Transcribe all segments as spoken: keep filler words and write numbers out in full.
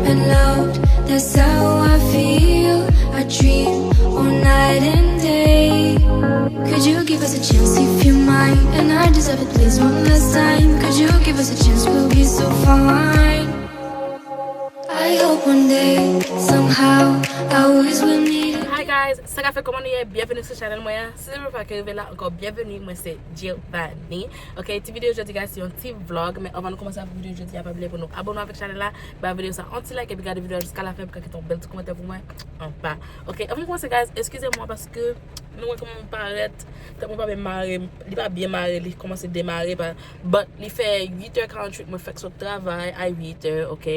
and loved. That's how I feel. I dream all night and day. Could you give us a chance if you mind? And I deserve it, please, one last time. Could you give us a chance? We'll be so fine. I hope one day, somehow, I always will need. Hi guys, sa ka fè, kòman nou ye? Byenveni sou chanèl mwen an. Si se premye fwa ke w rive la, ankò byenveni, mwen se Giovanni. Ok, ti videyo jodi guys se yon ti vlog, men anvan nou kòmanse avèk videyo jodi a, pa bliye pou nou abòne avèk chanèl la, ba videyo sa yon ti like epi gade videyo a jiska lafen pou ka kite yon bèl ti kòmantè pou mwen anba. Ok, anvan nou kòmanse guys, eskize mwen paske nou wè kòman m parèt, tèt mwen pa byen mare, li pa byen mare, li kòmanse demare, pa, but li fè uit è karanntuit, mwen fèk sot travay a uit è, ok.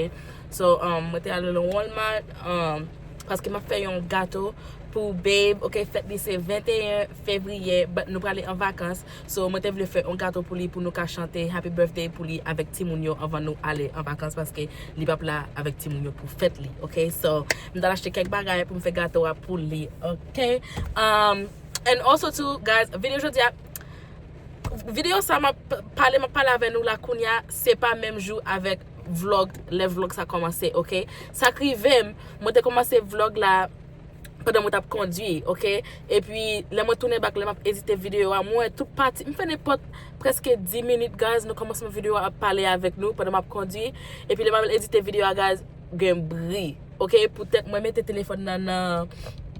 So, um, mwen te ale nan Walmart, um, paske m ap fè yon gato pou Babe, ok, fèt li se venteyen fevriye, but nou prale an vakans. So, mwen te vle fè yon gato pou li pou nou ka chante Happy Birthday pou li avèk timoun yo anvan nou ale an vakans, paske li p ap la avèk timoun yo pou fèt li, ok? So, m t al achte kèk bagay pou m fè gato a pou li, ok? Um, and also too, guys, videyo jodi a, videyo sa m ap pale, m ap pale avè nou la kounye a, se pa menm jou avèk vlog, lè vlog sa kòmanse, ok? Sa k rive m, mwen te kòmanse vlog la pandan mwen t ap kondui, ok? Epi, lè mwen tounen back, lè m ap edite videyo a, mwen wè tout pati, m fè nenpòt prèske dis minit, guys, nan kòmansman videyo a ap pale avèk nou pandan m ap kondui. Epi, lè m ap edite videyo a, guys, gen bri, ok? Poutèt mwen mete telefòn nan, nan,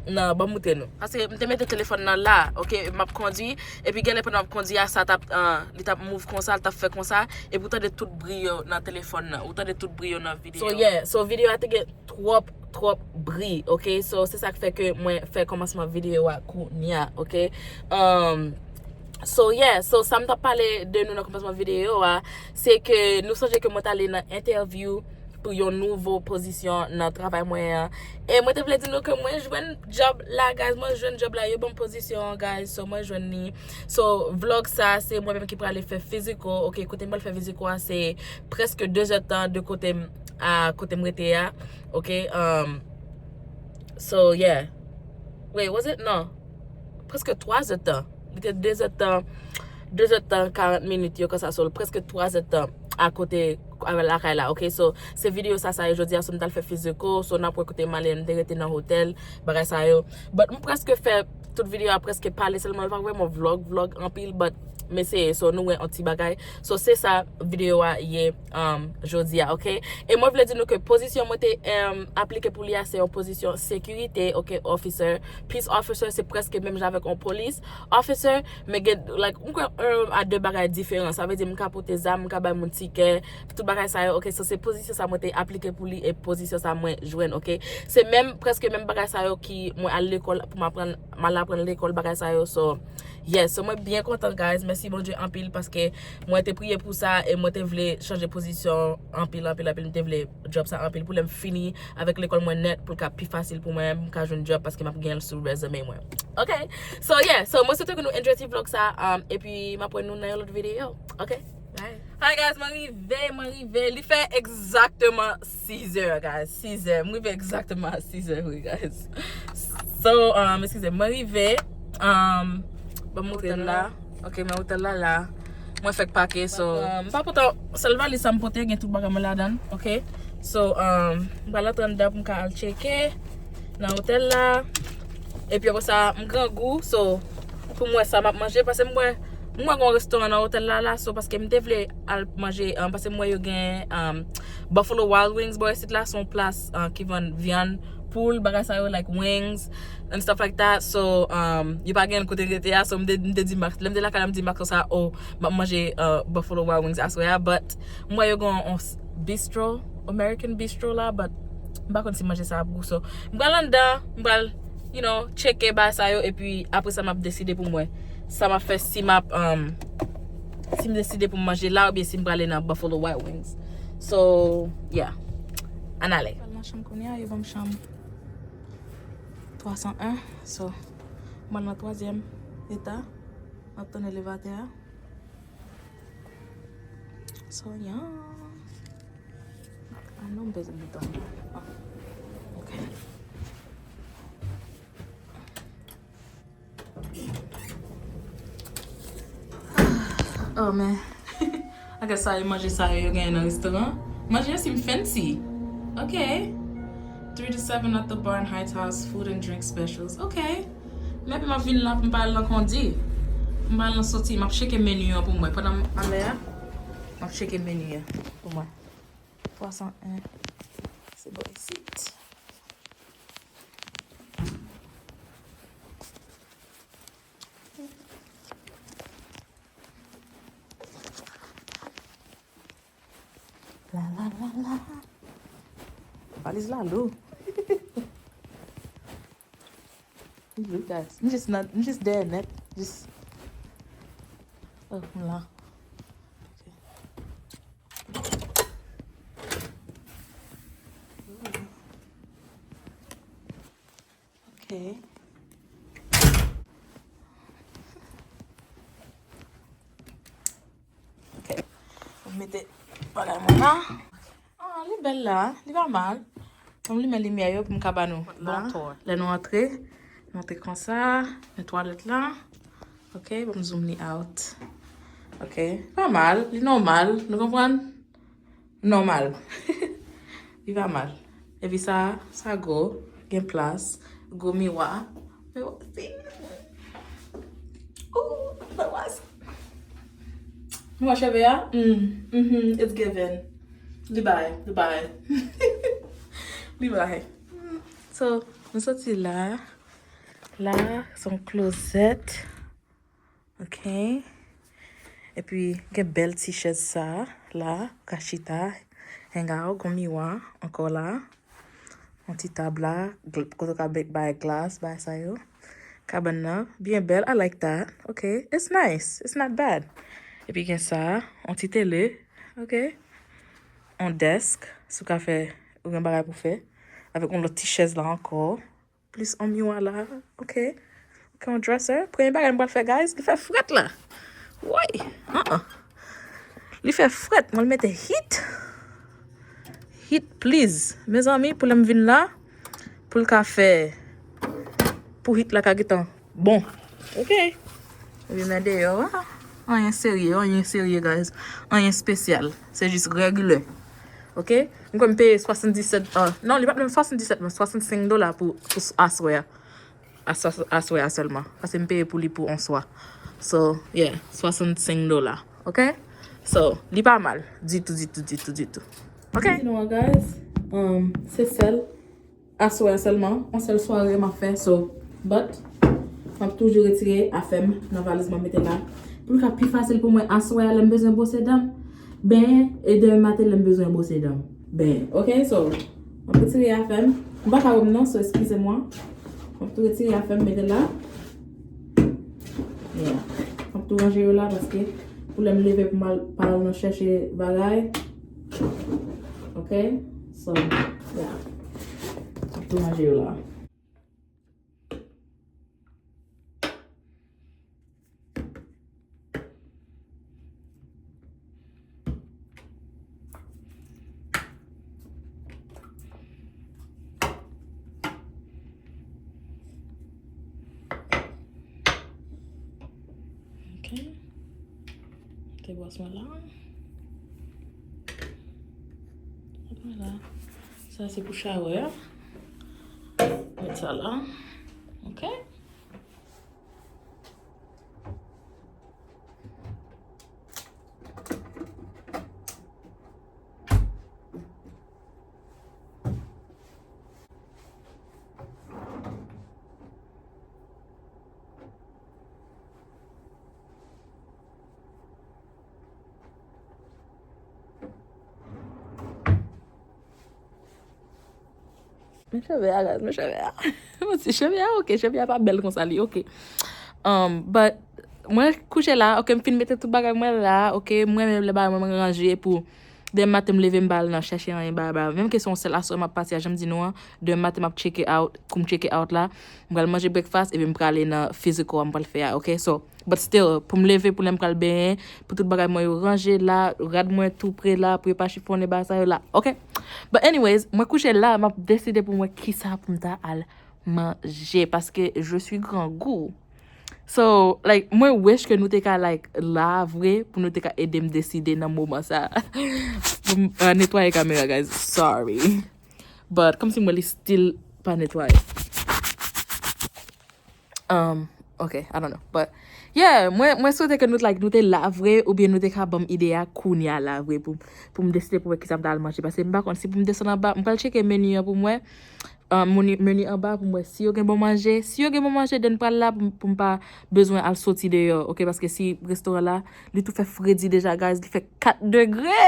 nan, ban m moutre nou. Paske m te mete telefòn nan la, ok? M ap kondui, epi genlè pandan m ap kondui a, sa t ap, ah, li t ap move konsa, li t ap fè konsa, epi ou tande tout bri yo nan telefòn nan, ou tande tout bri yo nan videyo. So, yeah, so videyo a te gen twòp, twòp bri, ok? So, se sa k fè ke mwen fè kòmansman videyo a kounye a, ok? Um, so, yeah, so, sa m t ap pale de nou nan kòmansman videyo a, se ke nou sonje ke mwen t ale nan entèvyou pou yon nouvo pozisyon nan travay mwen an. E mwen te vle di nou ke mwen jwenn djòb la, guys, mwen jwenn djòb la, yo ban m pozisyon an, guys, so mwen jwenn li. So, vlog sa, se mwen menm ki prale fè fiziko, ok? Kote m pral fè fiziko a, se prèske de zè tan de kote m a kote m rete a, ok? Um, so, yeah. Wait, was it? Non. Prèske twa zè tan. Li te de zè tan, de zè tan karant minit yo konsa, so, prèske twa zè tan akote avè lakay la, ok? So, se videyo sa, sa ye jodi a, so, m t al fè fiziko, so, n ap wè kote m ale, m te rete nan otèl, bagay sa yo. But m prèske fè tout videyo a prèske pale sèlman, li pa vrèman vlog, vlog anpil, but m eseye, so nou wè yon ti bagay. So se sa videyo a ye, um, jodi a, ok? E mwen vle di nou ke pozisyon mwen te, um, aplike pou li a se yon pozisyon sekirite, ok, officer. Peace officer se prèske menm jan avèk yon police officer, men gen, like, m kwè yon a de bagay diferan. Sa vle di m ka pote zam, m ka bay moun tikè, tout bagay sa yo, ok? So se pozisyon sa mwen te aplike pou li e pozisyon sa mwen jwenn, ok? Se menm, prèske menm bagay sa yo ki mwen al lekòl pou m aprann, m al aprann lekòl bagay sa yo, so, yes, so mwen byen kontan, guys. Mèsi Bondye anpil paske mwen te priye pou sa e mwen te vle chanje pozisyon anpil, anpil, anpil. M te vle djòb sa anpil pou lè m fini avèk lekòl mwen nèt, pou l ka pi fasil pou mwen, m ka jwenn djòb paske m ap gen l sou resume mwen. Ok? So, yeah. So, mwen swete ke nou enjoy ti vlog sa, um, epi m ap wè nou nan yon lòt videyo. Ok? Bye. Hi, guys, mwen rive, mwen rive. Li fè egzakteman sizè, guys. Sizè. Mwen rive egzakteman a sizè, wi, guys. So, um, eskize, mwen rive. Um, ban m moutre nou la. Ok, men otèl la la. Mwen fèk pake, so, um, m pa pote sèl valiz sa m pote, gen tout bagay mwen ladan l, ok? So, um, m pral antre anndan pou m ka al tcheke nan otèl la. Epi apre sa, m grangou, so, pou m wè sa m ap manje, paske m wè, m wè gen yon restoran nan otèl la la, so, paske m te vle al manje, um, paske m wè yo gen, um, Buffalo Wild Wings bò isit la, se yon plas, uh, ki vann vyann poul, bagay sa yo, like wings and stuff like that. So, um, yo pa gen kote n rete a, so m te, m te di Max, lè m te lakay la, m di Max konsa, oh, m ap manje, uh, Buffalo Wild Wings aswè a, but m wè yo gen yon s-, bistro, American bistro la, but m pa konn si manje sa ap gou, so m pral anndan, m pral, you know, tcheke bagay sa yo, epi apre sa m ap deside pou m wè sa m ap fè, si m ap, um, si m deside pou m manje la oubyen si m prale nan Buffalo Wild Wings. So, yeah. Ann ale. Pral nan chanm kounye a, yo ban m chanm twa san en. So, mwen nan twazyèm eta. M ap tann elevatè a. So, yeah. Ah non, m bezwen detann. Ah, ok. Oh, man. Ak sa, e manje sa yo, yo genyen nan restoran. Manje yo sim fancy. Ok. Three to seven at the bar and Heights House, food and drink specials. Ok. Men epi m ap vin la pou m pa al nan kondi. M pa al nan soti. M ap tcheke meni an pou m wè. Pandan m ale a, m ap tcheke meni an pou mwen. Twa san en. Se bò isit. La, la, la, la. Valiz la lou. Li lou, guys. M jis nan, m jis dèyè nèt. Jis. Oh, m la. Ok. Ok. Ok. Mwen mete bagay mwen la. Ah, li bèl la. Li pa mal. Bon, m limen limyè yo pou m ka ba nou. Bon, lè nou antre, nou antre konsa. Men twalèt la. Ok, bon, m zoom li out. Ok. Pa mal. Li nòmal. Nou konprann? Nòmal. Li pa mal. Epi sa, sa gwo, gen plas, gwo miwa. Men bon, si. Ooh, miwa sa. Miwa cheve a? Mm, mm-hmm, it's given. Li bay, li bay. Li bay. So, nou soti la. La, se yon klozèt. Ok. Epi, gen bèl ti chèz sa la, ou ka chita, hang out, gon miwa ankò la. Yon ti tab la, gl- kote w ka be- bay glas, bay sa yo. Kabann nan, byen bèl, I like that. Ok, it's nice, it's not bad. Epi gen sa, yon ti tele, ok. Yon desk, si w ka fè, ou gen bagay pou fè. Avèk yon lòt ti chèz la ankò. Plis yon miwa la. Ok. Ok, yon dresser. Premye bagay m pral fè, guys, li fè frèt la. Woy! An-an. Li fè frèt. Mwen mete heat. Heat, please. Mezanmi, pou lè m vin la, pou l ka fè, pou heat la ka gentan bon. Ok. Epi men deyò a. Anyen serye, anyen serye, guys. Anyen espesyal. Se jis regular. Ok? M kwè m peye swasanndiset, ah, non, li pa t menm swasanndiset, men swasannsenk dola pou, pou aswè a. Aswè, aswè a sèlman. Paske m peye pou li pou yon swa. So, yeah, swasannsenk dola. Ok? So, li pa mal. Ditou, ditou, ditou, ditou. Ok? Sinon, guys, um, se sèl aswè a sèlman, yon sèl sware m ap fè, so, but, m ap toujou retire afè m nan valiz mwen mete la. Pou l ka pi fasil pou mwen aswè a, lè m bezwen bwose dan m, benyen, e demen maten, lè m bezwen bwose dan m, benyen. Ok, so, m ap retire afè m. M pa ka wè m non, so, eskize mwen. M ap tou retire afè m mete la. Yeah. M ap tou ranje yo la, paske pou lè m leve pou m al, pa al nan chèche bagay. Ok? So, yeah. Tou ranje yo la. Ok. Te bwòs mwen la. Vwala. Sa se pou shower. Met sa la. Ok. Men cheve a, guys, men cheve a. Mwen di cheve a, ok, cheve a pa bèl konsa, li ok. Um, but, mwen kouche la, ok, m fin mete tout bagay mwen la, ok, mwen menm lè bagay mwen ranje pou demen maten m leve m pa al nan chèche anyen bagay, bagay. Menm ke se yon sèl aswè m ap pati a, jan m di nou an, demen maten m ap check it out, kou m check it out la, m pral manje breakfast, epi m prale nan physical a m pral fè a, ok? So, but still, pou m leve, pou lè m pral benyen, pou tout bagay mwen yo ranje la, rad mwen tou pre la, pou yo pa chifonnen bagay sa yo la, ok? But anyways, mwen kouche la, m ap deside pou mwen kisa pou m ta al manje, paske je suis grangou. So, like, mwen wish ke nou te ka, like, la vre, pou nou te ka ede m deside nan moman sa. Pou m, uh, netwaye kamera, guys. Sorry. But kòmsi m wè li still pa netwaye. Um, ok, I don't know. But yeah, mwen, mwen swete ke nou, like, nou te la vre, oubyen nou te ka ban m ide a kounye a la vre pou, pou m deside pou m wè kisa m ta al manje. Paske m pa konn si pou m desann anba, m pral tcheke meni an pou m wè. Um, meni, meni anba pou m wè si yo gen bon manje. Si yo gen bon manje, then m pral la pou m, pou m pa bezwen al soti deyò, ok? Paske si restoran la, li tou fè fredi deja, guys, li fè kat degre.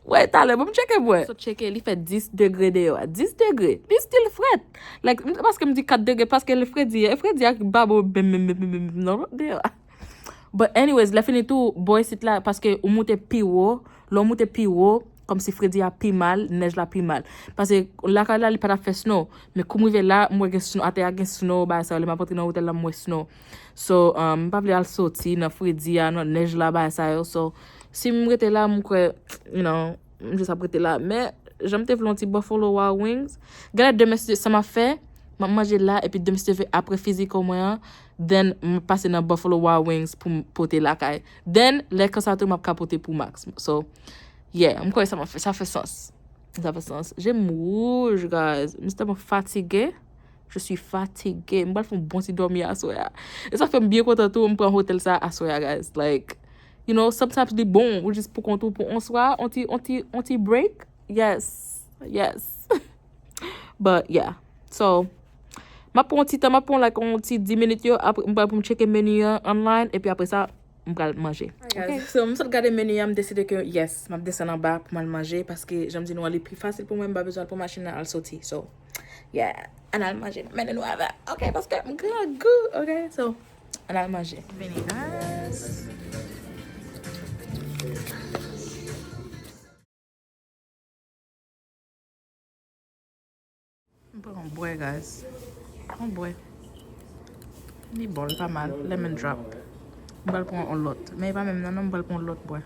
Wè, talè, bon, m tcheke, m wè. Sot tcheke, li fè dis degre deyò a. Dis degre. Li still frèt. Like, m, paske m di kat degre, paske li fredi, e fredi a ki pa bon, menm, menm, menm, menm, menm, non, deyò a. But anyways, lè fini tou, bò isit la, paske ou moute pi wo, lè w moute pi wo, kòmsi fredi a pi mal, nèj la pi mal. Paske lakay la, li pa t ap fè snow. Men kou m rive la, m wè gen snow, atè a gen snow, bagay sa yo. Lè m ap rantre nan otèl la, m wè snow. So, um, m pa vle al soti nan fredi a, nan nèj la, bagay sa yo. So, si m rete la, m kwè, you know, m jis ap rete la. Men, jan m te vle yon ti Buffalo Wild Wings. Gade demen, si sa m ap fè, m ap manje la, epi demen, si Dye vle, apre fizik mwen an, then m ap pase nan Buffalo Wild Wings pou m pote lakay. Then, lè konsa tou, m ap ka pote pou Max. So, yeah, m kwè sa m ap fè, sa fè sans. Sa fè sans. Je m wouj, guys. M tèlman fatige. Je suis fatiguée. M pral fè yon bon ti dòmi aswè a. E sa fè m byen kontan tou, m pran hotèl sa aswè a, guys. Like, you know, sometimes li bon, ou jis pou kont ou pou on swa, on ti, on ti, on ti break. Yes. Yes. But, yeah. So, m ap pran yon ti tan, m ap pran, like, yon ti dis minit yo, apre, m pral pou m tcheke meni an online, epi apre sa, m pral manje. Alright, guys. Ok? So, m sot gade meni an, m deside ke, yes, m ap desann anba pou m al manje, paske, jan m di nou an, li pi fasil pou mwen, m pa bezwen al pran machin nan al soti. So, yeah, ann al manje. Mennen nou avè m, ok? Paske m grangou, ok? So, ann al manje. Vini, guys. M pran yon bwè, guys. Yon bwè. Li bon, li pa mal. Lemon drop. M pral pran yon lòt. Men e pa menm nan, non, m pral pran yon lòt bwè.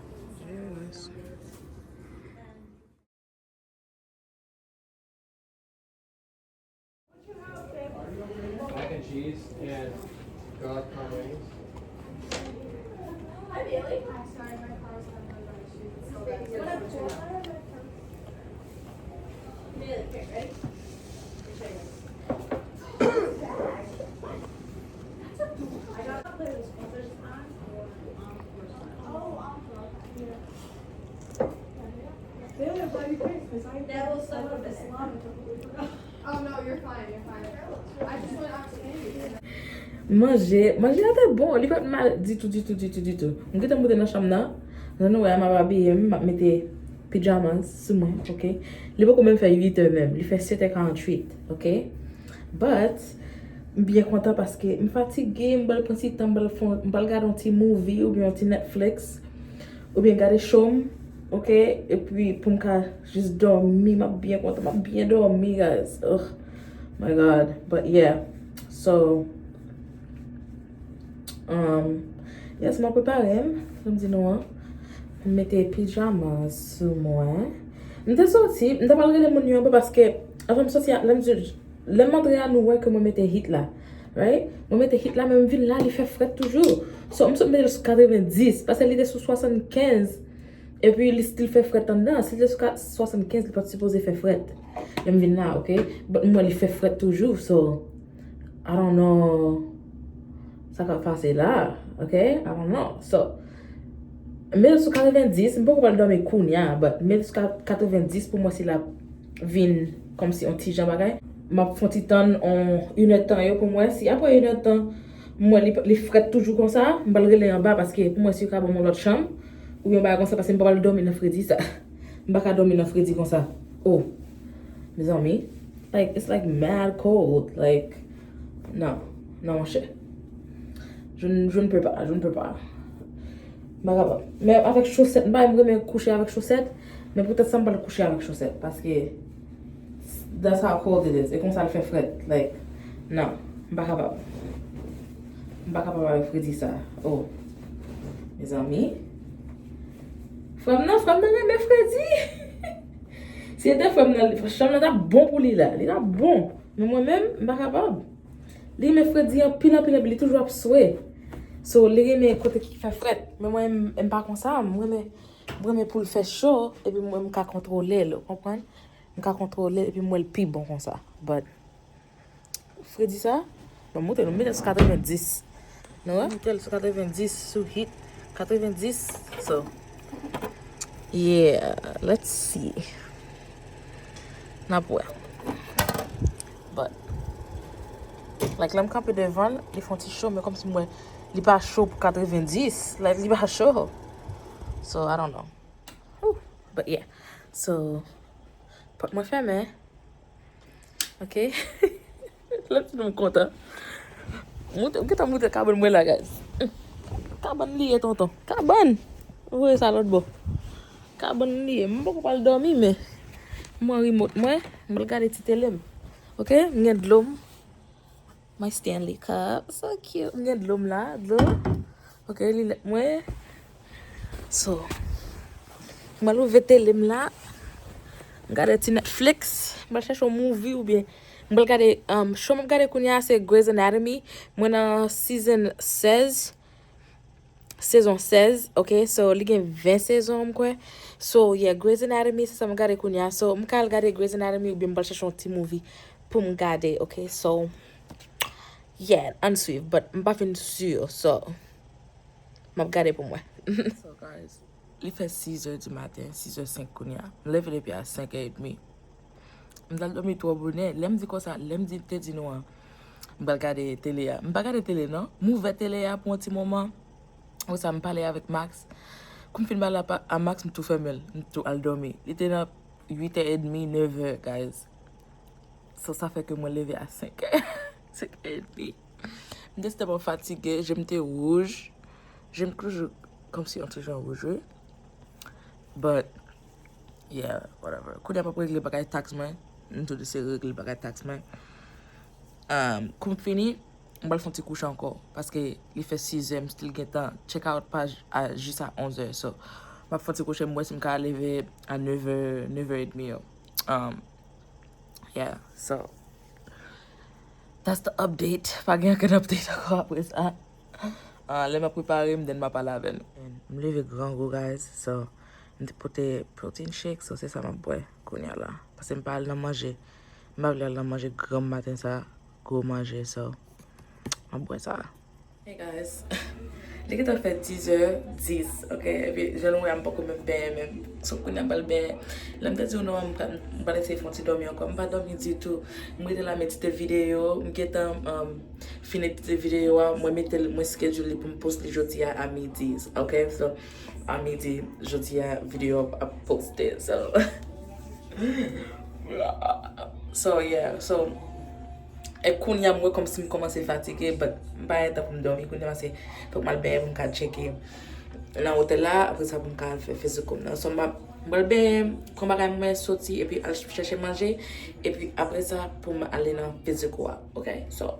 Mac and cheese and garlic parm wings. Manje, manje a te bon, li pa t mal ditou, ditou, ditou, ditou. M gentan moute nan chanm nan. Jan nou wè a, m ap abiye m, m ap mete pijamas sou mwen, ok? Li poko menm fè uit è menm, li fè sèt è karanntuit, ok? But, m byen kontan paske m fatige, m pral pran ti tan, m pral fè, m pral gade yon ti movie oubyen yon ti Netflix, oubyen gade show m, ok? Epi pou m ka jis dòmi, m ap byen kontan, m ap byen dòmi, guys. Oh my God. But yeah. So, um, yes, m ap prepare m, jan m di nou an. M mete pijama sou mwen. M te soti, m te pral rele moun yo anba paske, anvan m soti a, lè m di, lè m antre a, nou wè ke mwen mete heat la. Right? Mwen mete heat la, men m vin la, li fè frèt toujou. So, m sot mete l sou katrevendis, paske li te sou swasannkenz. Epi, li still fè frèt anndan. Si li te sou ka-, swasannkenz, li pa t sipoze fè frèt. Lè m vin la, ok? But m wè li fè frèt toujou, so, I don't know sa k ap pase la, ok? I don't know. So, m mete l sou katrevendis, m poko pral dòmi kounye a, but m mete l sou ka-, katrevendis pou m wè si l ap vin kòmsi yon ti jan bagay. M ap fè yon ti tann on, inèdtan yo pou m wè si apre inèdtan, m wè li, li frèt toujou konsa, m pral rele anba paske pou m wè si yo ka ban m yon lòt chanm oubyen yon bagay konsa paske m pa pral dòmi nan fredi sa. M pa ka dòmi nan fredi konsa. Oh, mezanmi. Like, it's like mad cold. Like, non. Non, monchè. Je ne, je ne peux pas, je ne peux pas. M pa kapab. Men avèk chosèt, m pa renmen kouche avèk chosèt, men poutèt sa m pral kouche avèk chosèt, paske that's how cold it is. E konsa l fè frèt. Like, non, m pa kapab. M pa kapab avèk fredi sa. Oh, mezanmi. Frè m nan, frè m nan renmen fredi. Si se te frè m nan, chanm nan t ap bon pou li la. Li t ap bon. Men mwen menm, m pa kapab. Li renmen fredi anpil, anpil, anpil. Li toujou ap swe. So, li renmen kote ki fè frèt. Men mwen, m, m pa konsa. M renmen, m renmen pou l fè cho, epi mwen, m ka kontwole l, ou konprann? M ka kontwole epi m wè l pi bon konsa. But, fredi sa, bon, m monte nou, m mete l sou katrevendis. Nou wè? M mete l sou katrevendis, sou heat, katrevendis. So, yeah, let's see. N ap wè. But, like, lè m kanpe devan l, li fè yon ti cho, men kòmsi m wè li pa cho pou katrevendis. Like, li pa cho. So, I don't know. Whew. But yeah. So, pòt mwen fèmen. Ok. Lè m di nou m kontan. Moute, ou gentan moute kabann mwen la, guys. Kabann li ye, tonton. Kabann! Ou voye sa lòt bò. Kabann li ye. M poko pral dòmi, men m pran remote mwen. M pral gade ti tele m. Ok? M gen dlo m. My Stanley cup. So cute. M gen dlo m la. Dlo. Ok, linèt mwen. So, m pral ouvè tele m la. M gade ti Netflix. M pral chèche yon movie oubyen m pral gade, um, show m ap gade kounye a se Grey's Anatomy. Mwen nan season sèz. Sezon sèz, ok? So, li gen ven sezon, m kwè. So, yeah, Grey's Anatomy, se sa m gade kounye a. So, m ka al gade Grey's Anatomy oubyen m pral chèche yon ti movie pou m gade, ok? So, yeah, ann swiv, but m pa fin si, so, m ap gade pou m wè. So, guys, li fè sis è di maten, sis è senk kounye a. M leve depi a senk è edmi. M t al dòmi twò bonè. Lè m di konsa, lè m di, te di nou an, m pral gade tele a. M pa gade tele, non. M ouvè tele a pou yon ti moman. Apre sa, m pale avèk Max. Kou m fin pale a, a Max, m tou fèmen l. M tou al dòmi. Li te nan uit è edmi, nèv è, guys. So, sa fè ke mwen leve a senk è. Senk è edmi. M te tèlman fatige, je m te wouj. Je m toujou kòmsi yon ti jan wouj, wi. But, yeah, whatever. Kounye a m ap regle bagay taks mwen. M tou di se regle bagay taks mwen. Um, kou m fini, m pral fè yon ti kouche ankò. Paske li fè sis è, m still gen tan. Check out pa j-, a, jis a onz è. So, m ap fè yon ti kouche, m wè si m ka leve a nèv è, nèv è edmi yo. Um, yeah, so, that's the update. Pa gen ankenn update ankò apre sa. Ah, lè m ap prepare m, then m a pale avè nou. M leve grangou, guys. So, m te pote protein shake, so se sa m ap bwè kounye a la. Paske m pa al nan manje. M pa vle al nan manje granm maten sa, gwo manje, so, m ap bwè sa. Hey guys, li gentan fè dis è dis, ok? Epi, jan nou wè, m poko menm benyen menm. So, kounye a m pral benyen. Lè m te di w non, m pral, m pral eseye fè yon ti dòmi ankò. M pa dòmi ditou. M rete la, m edite videyo. M gentan, um, fin edite videyo a. Mwen mete l, mwen schedule li pou m post li jodi a, a midi. Ok? So, a midi, jodi a, videyo ap, ap poste. So, so, yeah. So, e kounye a, m wè kòmsi m kòmanse fatige, but m pa gen tan pou m dòmi. Kounye a, se fòk m al benyen pou m ka tcheke nan otèl la, apre sa pou m ka al fè physical m nan. So, m ap, m pral benyen, pran bagay mwen, soti, epi al ch-, chèche manje, epi apre sa pou m ale nan physical a, ok? So,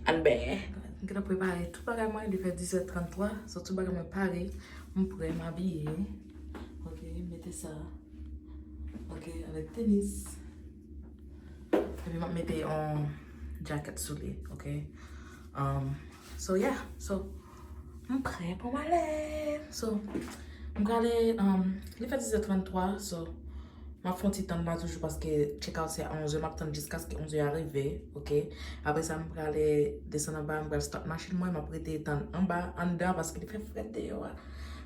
ann benyen. M gentan prepare tout bagay mwen, li fè dis è tranntwa, so tout bagay mwen pare, m prè, m abiye, ok, mete sa, ok, avèk tenis. Epi m ap mete yon jacket sou li, ok? Um, so, yeah, so, m prè pou m ale. So, m prale, um, li fè dis è tranntwa, so, m ap fè yon ti tann la toujou paske check out se a onz è, m ap tann jiskaske onz è a rive, ok? Apre sa, m prale desann anba, m pral start machin mwen, m ap rete tann anba, anndan, paske li fè frèt deyò a,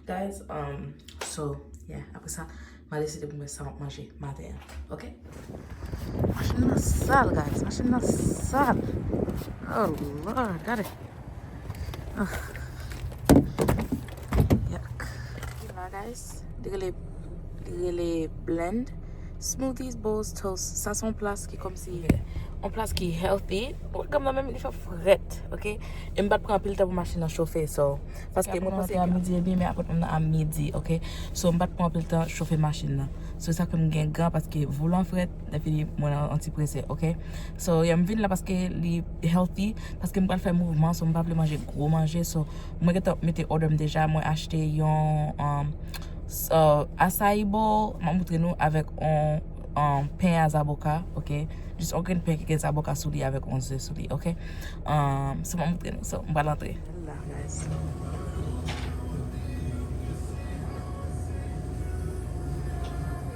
guys. Um, so, yeah, apre sa, m a deside pou m wè sa m ap manje maten an. Ok? Machin nan sal, guys. Machin nan sal. Oh, Lord. Gade. Ah. Yak. La, guys. Li rele, li rele Blend Smoothies, Bowls, Toast. Sa se yon plas ki kòmsi, yon plas ki healthy. Ou gade m nan menm, li fè frèt, ok? E m pa t pran anpil tan pou machin nan chofe, so. Paske mwen panse ke a midi edmi, men apot mwen nan a midi, ok? So, m pa t pran anpil tan chofe machin nan. So, sa fè m gen gan, paske volan frèt, lè fini, mwen nan yon ti prese, ok? So, yeah, m vin la paske li healthy, paske m pral fè mouvman, so, m pa vle manje gwo manje, so, mwen gentan mete òdè m deja, mwen achte yon, um, s-, uh, acai bowl, m ap moutre nou avèk yon, um, pen a zaboka, ok? Jis yon grenn pen ki gen zaboka sou li avèk yon ze sou li, ok? Um, so, m ap moutre nou, so, m pral antre. La, guys.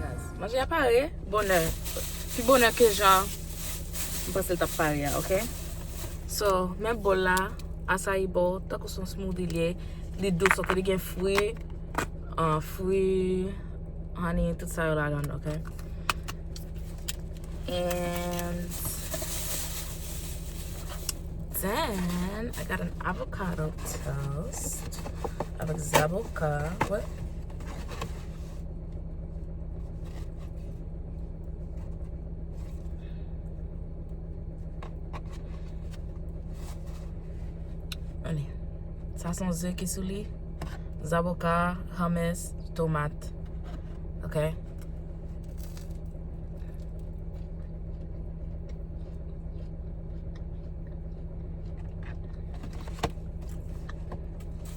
Guys, Manje a pare bonè. Pi bonè ke jan m panse l t ap pare a, ok? So, men bòl la, asayi bowl, tankou se yon smoothie li ye. Li dous, ok? Li gen fwi, uh, fwi, honey, tout sa yo ladan, ok? And then I got an avocado toast avec zaboka. What? Ann. Sa se yon ze ki sou li. Zaboka, hummus, tomat. Ok.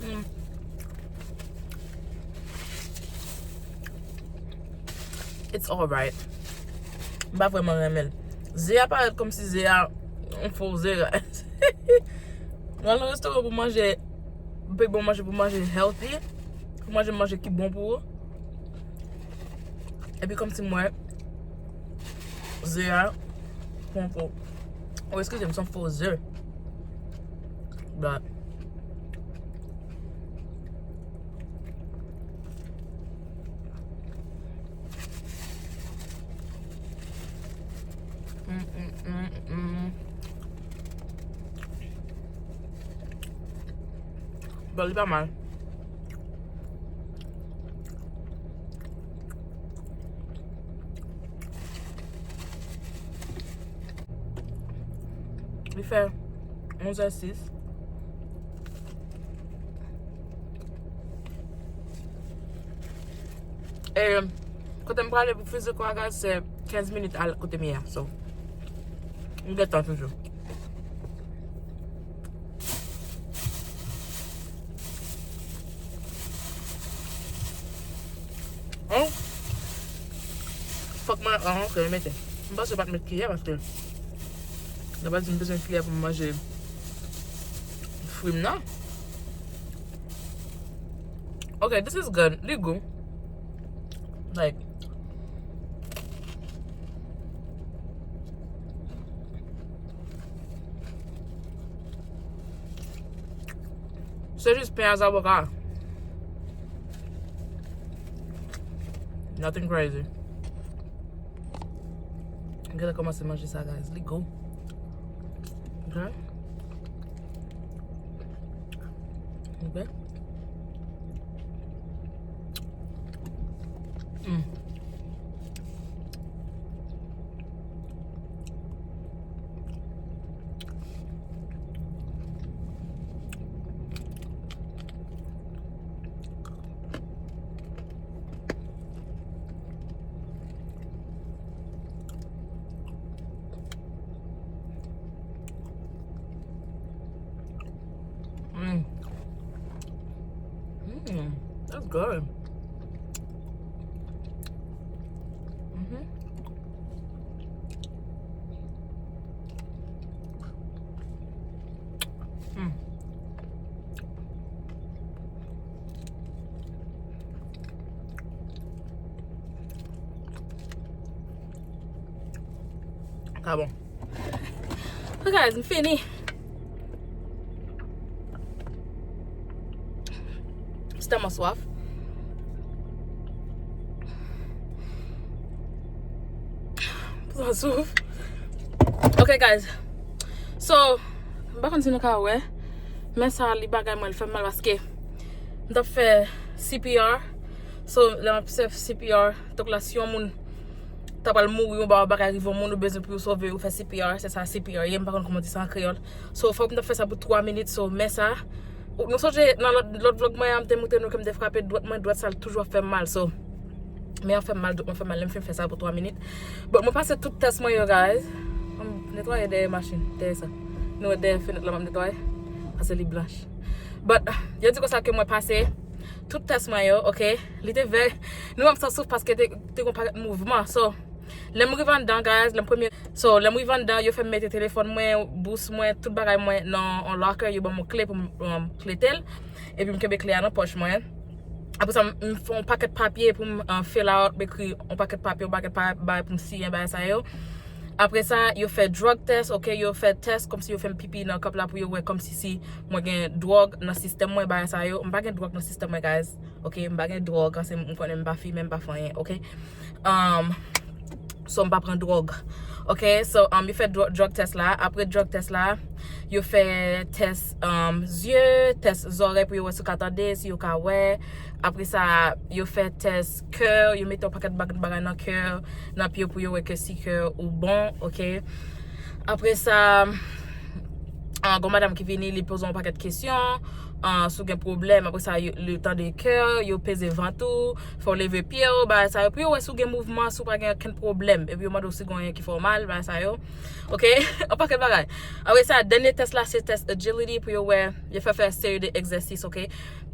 Mm. It's alright. M pa vrèman renmen l. Ze a parèt kòmsi ze a yon fo ze, guys. Ou al nan restoran pou manje, pou bon manje, pou manje healthy, pou manje manje ki bon pou ou. Epi kòmsi m wè ze a pran pou, oh, eskize m, se yon fo ze. But Mm, mm, mm, mm. Bon, li pa mal. Li fè onz è sis. E kote m prale pou Physical a, guys, se kenz minit al kote m ye a. So, m gen tan toujou. Hein? Fòk mwen, ah, ok, mete. M panse yo pa t met kiyè paske yo pa di m bezwen kiyè pou m manje fwi m nan. Ok, this is good. Li gou. Like, se jis pen a zaboka. Nothing crazy. Genlè kòmanse manje sa, guys. Li gou. Ok. Ok. Mm. Mm. Mm. That's good. Mm-hmm. Mm. Sa bon. So, guys, m fini. M tèlman swaf. Pran souf. Ok, guys. So, m pa konn si nou ka wè, men sa li bagay mwen, li fè m mal paske m t ap fè C P R. So, lè m ap fè C P R, tankou la, si yon moun ta pral mouri, yon ba-, bagay rive yon moun, ou bezwen pou yo sove, ou fè C P R, se sa C P R ye, m pa konn kòman di sa an kreyòl. So, fòk m t ap fè sa pou twa minit, so, men sa. Ou, nou sonje, nan lòt, lòt vlog mwen an, m te montre nou ke m te frape dwèt mwen, dwèt sa l toujou ap fè m mal, so. Men an fè m mal, dwèt mwen fè m mal, lè m fin fè sa pou twa minit. But mwen pase tout tès mwen yo, guys. M netwaye dèyè machin, dèyè sa. Nou wè dèyè fenèt la, m ap netwaye, paske li blanch. But, yo di konsa ke mwen pase tout tès mwen yo, ok? Li te vè, nou wè m san souf paske te, te gon pakèt mouvman. So, lè m rive anndan, guys, lè m premye, so, lè m rive anndan, yo fè m mete telefòn mwen, bous mwen, tout bagay mwen nan yon locker, yo ban m yon kle pou m, um, klete l. Epi m kenbe kle a nan pòch mwen. Apre sa, m, m fè yon pakèt papye pou m, uh, fill out, m ekri yon pakèt papye, yon pakèt pa-, bagay pou m siyen, bagay sa yo. Apre sa, yo fè drug test, ok, yo fè test kòmsi yo fè m pipi nan kòp la pou yo wè kòmsi si mwen gen dwòg nan sistèm mwen, bagay sa yo. M pa gen dwòg nan sistèm mwen, guys. Ok, m pa gen dwòg, paske m konnen m pa fimen, m pa fè anyen, ok. Um, so, m pa pran dwòg. Ok, so, um, yo fè dro-, drug test la. Apre drug test la, yo fè test, um, zye, test zòrèy pou yo wè si yo ka tande, si yo ka wè. Apre sa, yo fè test kè, yo mete yon pakèt bag-, bagay nan kè, nan pye pou yo wè ke si kè ou bon, ok. Apre sa, ah, gon madanm ki vini, li poze yon pakèt kesyon, ah, si w gen pwoblèm, apre sa, yo, li tande kè, yo peze vant ou, fè w leve pye w, bagay sa yo, pou yo wè si w gen mouvman, si w pa gen okenn pwoblèm, epi yo mande w si gen anyen ki fè w mal, bagay sa yo. Ok? Yon pakèt bagay. Apre sa, dènye tès la, se tès agility pou yo wè, yo fè fè seri de egzèsis, ok?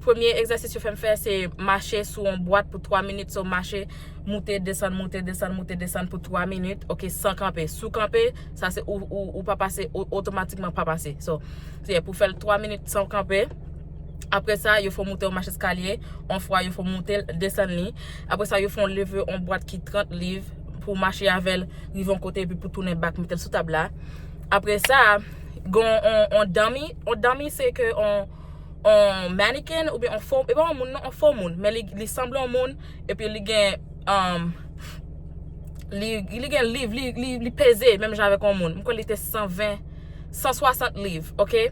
Premye egzèsis yo fè m fè, se mache sou yon bwat pou twa minit, so mache, moute, desann, moute, desann, moute, desann pou twa minit, ok, san kanpe. Si w kanpe, sa se ou, ou, ou pa pase, ou otomatikman pa pase. So, se pou fè l twa minit san w kanpe. Apre sa, yo fè w moute yon mach eskalye, yon fwa yo fè w moute l, desann li. Apre sa, yo fè w leve yon bwat ki trant liv pou w mache avè l, rive yon kote, epi pou tounen back, mete l sou tab la. Apre sa, gen yon, yon, yon dummy. Yon dummy, se ke yon, yon mannequin oubyen yon fo, e pa yon moun non, yon fo moun, men li, li sanble yon moun, epi li gen, um, li, li gen liv, li, li, li peze menm jan avèk yon moun. M kwè li te san ven, san swasant liv, ok?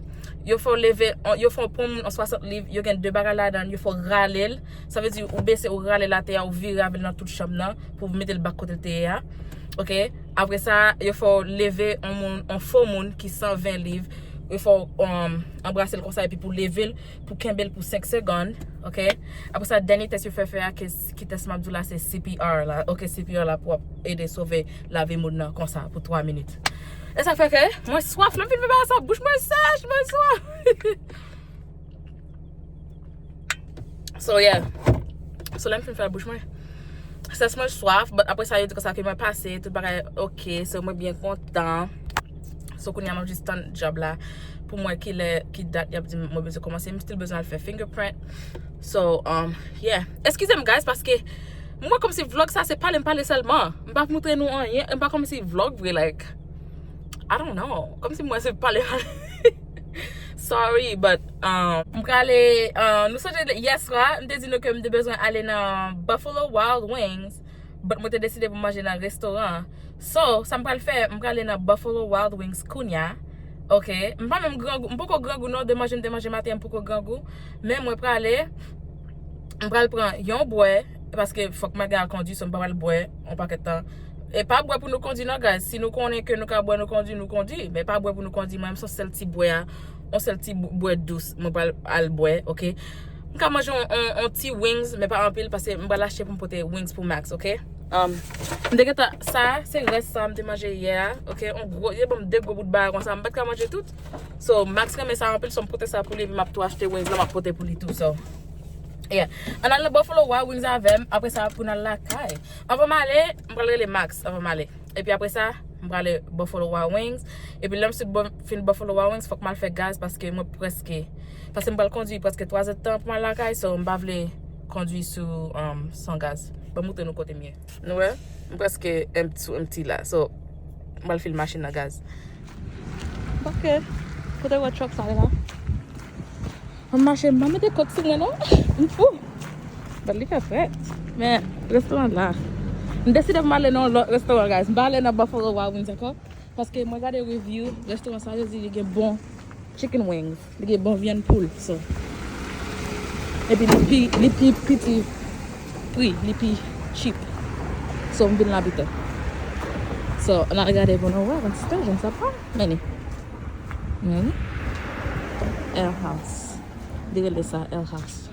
Yo fè w leve, on, yo fè w pran moun an swasant liv, yo gen de bagay ladan, yo fè w rale l. Sa vle di ou bese, ou rale l atè a, ou vire avè l nan tout chanm nan, pou w mete l back kote l te ye a. Ok? Apre sa, yo fè w leve on moun, on fo moun ki san ven liv. Yo fè w, um, anbrase l konsa epi pou leve l, pou kenbe l pou senk segonn. Ok? Apre sa, dènye tès yo fè fè a, ke, ki tès m ap di w la, se C P R la. Ok, C P R la pou ap ede sove lavi moun nan konsa pou twa minit. E sa fè ke mwen swaf, lè m fin fè bagay sa, bouch mwen sèch, mwen swaf. So, yeah. So, lè m fin fè bouch mwen sèch, mwen swaf, but apre sa, yo di konsa ke mwen pase, tout bagay ok, so mwen byen kontan. So, kounye a, mwen jis tann djòb la pou mwen ki lè, ki dat y ap di m mwen bezwen kòmanse. M still bezwen al fè fingerprint. So, um, yeah. Eskize m, guys, paske mwen kòmsi vlog sa se pale m pale sèlman. M pa montre nou anyen. M pa kòmsi vlog vre, like, I don't know. Kòmsi mwen se pale, pale. Sorry, but, um, m prale, uh, nou sonje yèswa, m te di nou ke m te bezwen ale nan Buffalo Wild Wings, but mwen te deside pou m manje nan restoran. So, sa m pral fè, m prale nan Buffalo Wild Wings kounya. Ok? M pa menm grangou, m poko grangou non, de manje m te manje maten, m poko grangou. Men mwen prale, m pral pran yon bwè, paske fòk m al gen al kondwi, so m pa pral bwè yon pakèt tan. E pa bwè pou nou kondwi non, guys. Si nou konnen ke nou ka bwè, nou kondwi, nou kondwi. Men pa bwè pou nou kondwi. Mwen menm, se yon sèl ti bwè a, yon sèl ti bw-, bwè dous, mwen pral al bwè, ok? M ka manje yon, yon, yon ti wings, men pa anpil, paske m pral achte pou m pote wings pou Max, ok? Um, m te gentan, sa, se rès sa m te manje yè a, ok? Yon gwo, yo ban m de gwo bout bagay konsa, m pa t ka manje tout. So, Max renmen sa anpil, so m pote sa pou li, epi m ap tou achte wings la, m ap pote pou li tou, so. Yeah. Ann al nan Buffalo Wild Wings avè m, apre sa, pou n al lakay. Anvan m ale, m pral rele Max, anvan m ale. Epi apre sa, m prale Buffalo Wild Wings. Epi lè m sot bu-, fin Buffalo Wild Wings, fòk m al fè gaz paske mwen prèske, paske m pral kondwi prèske twa zèdtan pou m al lakay, so m pa vle kondwi sou, um, san gaz. Ban m montre nou kote m ye. Nou wè, m prèske empty, sou empty la. So, m pral fil machin nan gaz. Ok. Kote w wè truck sa ye la? M mache, m pa mete kòd sou mwen non. M fou. But li fè frèt. Men, restoran la. M deside pou m ale nan yon lòt restoran, guys. M pa ale nan Buffalo Wild Wings ankò. Paske mwen gade review, restoran sa, yo di li gen bon chicken wings. Li gen bon vyann poul, so. Epi li pi, li pi piti pri, li pi cheap. So, m vin la pito. So, ann al gade pou nou wè, paske je ne sais pas. Men li. Men li. Ale House. Li rele sa Ale House.